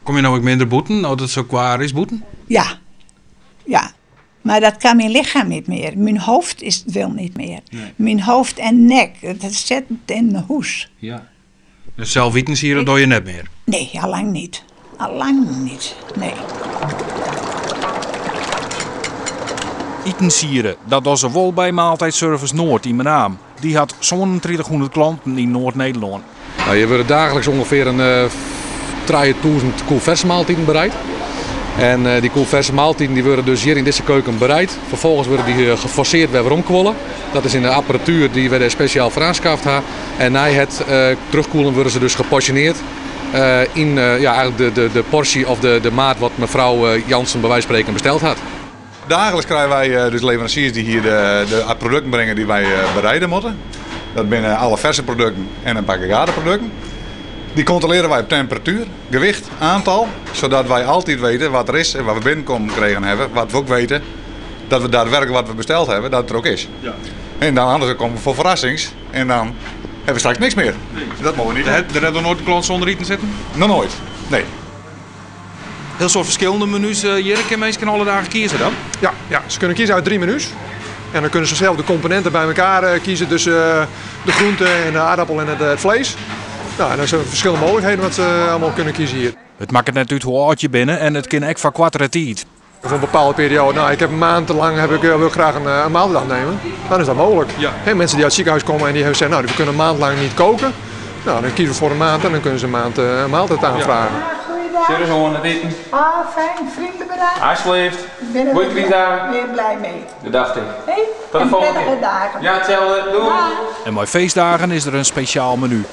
Komme je no ek minder bûten, as it sa waar is bûten? Ja, ja. Maar dat kan mijn lichaam niet meer. Mijn hoofd is, wil niet meer. Nee. Mijn hoofd en nek, dat zit in de hoes. Ja. Dus sels itensiede dogge je net mear? Nee, al lang niet. Al lang niet, nee. Itensiede, dat dogge se wol by Maaltijdservice Noord yn Menaam. Dy hat 3700 klanten yn Noard-Nederlân. Nou, hjir wurde daagliks ûngefear in 3000 koelferse maaltiden bereid. En dy koelferse maaltiden dy wurde dus hjir yn dizze keuken bereid. Ferfolgens wurde dy geforseerd wer weromkuolle. Dat is yn de apparatuer dy't wy dêr spesjaal foar oanskaft ha. En nei it terugkoelen wurde se dus geporsjoneerd yn ja, eigenlijk de porsje of de maat wat mevrouw Jansen bij wijze van spreken besteld hat. Daagliks krije wy dus leveransiers dy't hjir de produkten bringe dy't wy bereide moatte. Dat binne alle ferse produkten en in aggregateprodukten. Dy kontrolearje wy op temperatuer, gewicht, aantal, sadat wy altyd witte wat der is en wat we binnenkommen kregen hawwe, wat we ek witte dat we daadwerkelijk wat we besteld hawwe, dat it der ek is. En dan anders komme we foar ferrassings en dan hawwe we straks niks mear. Dat moatte we net Der hat noch noait in klant sûnder iten sitten? Noch noait, nee. Hiel soad ferskillende menu's hjir. Kinne minsken alle dagen kieze dan? Ja, ja, ze kunnen kiezen uit drie menus. En dan kunnen ze zelf de componenten bij elkaar kiezen. Dus de groente en de aardappel en het vlees. Nou, en dan zijn er verschillende mogelijkheden wat ze allemaal kunnen kiezen hier. It makket net út hoe âld je binne en it kin ek foar koartere tiid. Voor een bepaalde periode. Nou, ik heb een maand lang heb ik, wil ik graag een maaltijd afnemen. Dan is dat mogelijk. Hè, mensen die uit het ziekenhuis komen en die hebben gezegd, nou, we kunnen een maand lang niet koken. Nou, dan kiezen we voor een maand en dan kunnen ze een maand een maaltijd aanvragen. Goeiedag. Servus oan it iten. Ah, fijn. Vriendelijk bedankt. Alsjeblieft. Ik ben er Goeie weer, krystdagen. weer blij mee. Dat dacht ik. Hey, Tot de en volgende prettige kear. dagen. Ja, itselde. Doei. Dag. En mei feestdagen is der in spesjaal menu.